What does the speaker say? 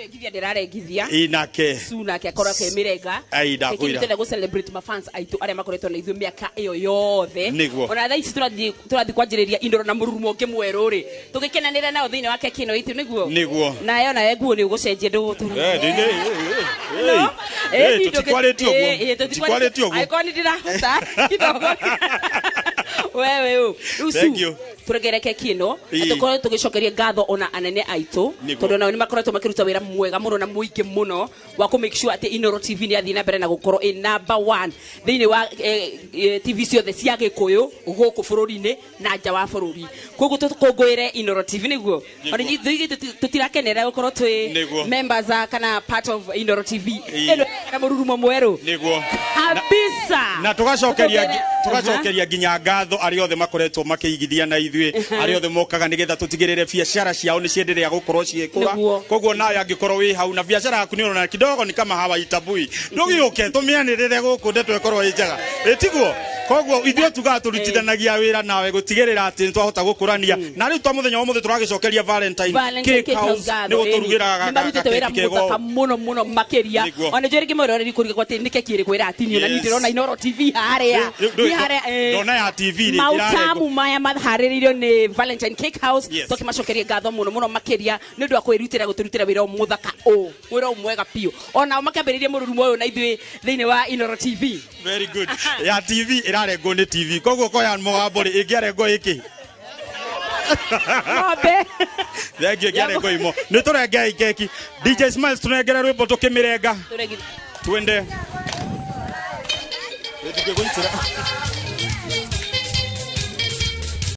Kũrengithia ndĩrarengithia. Ĩ nake. Su nake akorwo akĩmĩrenga. Ai, ndakwĩra. Keki gũ celebrate ma fans aitũ arĩa makoretwo na ithuĩ mĩaka ĩyo yothe. Nĩguo. Ona thaa ici tũrathiĩ kwanjĩrĩria Inooro na mũrurumo ũngĩ mwerũ rĩ, tũgĩkenanĩra nao thĩinĩ wa keki ĩno itũ nĩguo. Nĩguo. Nayo nawe nguo nĩ ũgũcenjia ndũgũtũra. Eh, No? Eh, tũtikwarĩtie ũguo. Eh, eh, Tũtikwarĩtie ũguo. Angĩkorwo nĩ ndĩrahota kidogo. Wewe ũ. Rĩu Thank Su, you. tũregere keki ĩno na Ĩĩ. tũkorwo tũgĩcokeria ngatho ona anene aitũ Nĩguo. tondũ nao nĩ makoretwo makĩruta wĩra mwega mũno na mũingĩ mũno wa kũ make sure atĩ Inooro TV nĩ yathiĩ na mbere na gũkorwo ĩ number one thĩinĩ wa TV ciothe cia Gĩkũyũ gũkũ bũrũri-inĩ na nja wa bũrũri. Koguo tũkũngũĩre Inooro TV nĩguo. Ona ithuĩ tũtirakenera gũkorwo twĩ Nĩguo. members a kana part of Inooro TV. Ĩĩ. Ĩno na mũrurumo mwerũ. Nĩguo. Kabisa. Na tũgacokeria Tũkũngũĩre- tũgacokeria nginya ngatho arĩa othe makoretwo makĩigithia na ithuĩ, arĩa othe mokaga nĩgetha tũtigĩrĩre biacara ciao nĩ cienderea gũkorwo cigĩkũra. Nĩguo. Koguo nawe angĩkorwo wĩ hau na biacara yaku nĩ ũrona kidogo ni kama hawaitambui, ndũgĩũke tũmĩanĩrĩre gũkũ ndeto ĩkorwo ĩ njega, ĩtiguo? Koguo ithuĩ tugaga tũrutithanagia wĩra nawe gũtigĩrĩra atĩ nĩ twahota gũkũrania. Na rĩu twa mũthenya wa ũmũthĩ tũragĩcokeria Valentine Valentine Cake Cake House House ngatho, nĩ gũtũrugĩra ĩni. Nĩmarutĩte wĩra gakeki mũthaka kega. mũno mũno makĩria. Nĩguo. Ona njũĩ rĩngĩ mwĩroreri kũriga atĩ nĩ keki ĩrĩkũ ĩratinio na niĩ Yes. ndĩrona Inooro TV harĩa. Rĩu Nĩ harĩa, ndona ya TV rĩ, mautamu ĩrarengwo. maya maharĩrĩirio nĩ Valentine Cake House. Yes. Tũkĩmacokeria ngatho mũno mũno makĩria nĩ ũndũ wa kwĩrutĩra gũtũrutĩra wĩra ũyũ mũthaka ũũ, wĩra ũyũ mwega biũ. Onao makĩambĩrĩria mũrurumo ũyũ na ithuĩ thĩinĩ wa Inooro TV. Very good. Ya TV ĩrarengwo nĩ TV, koguo koya mũgambo rĩ, ĩngĩarengwo ĩkĩ? Ng'ombe. Thank you, ĩngĩarengwo imo. Nĩ tũrengei keki. DJ Smiles, tũnengere rwĩmbo tũkĩmĩrenga. Tũregi- Twende. Ndingĩgũitĩra.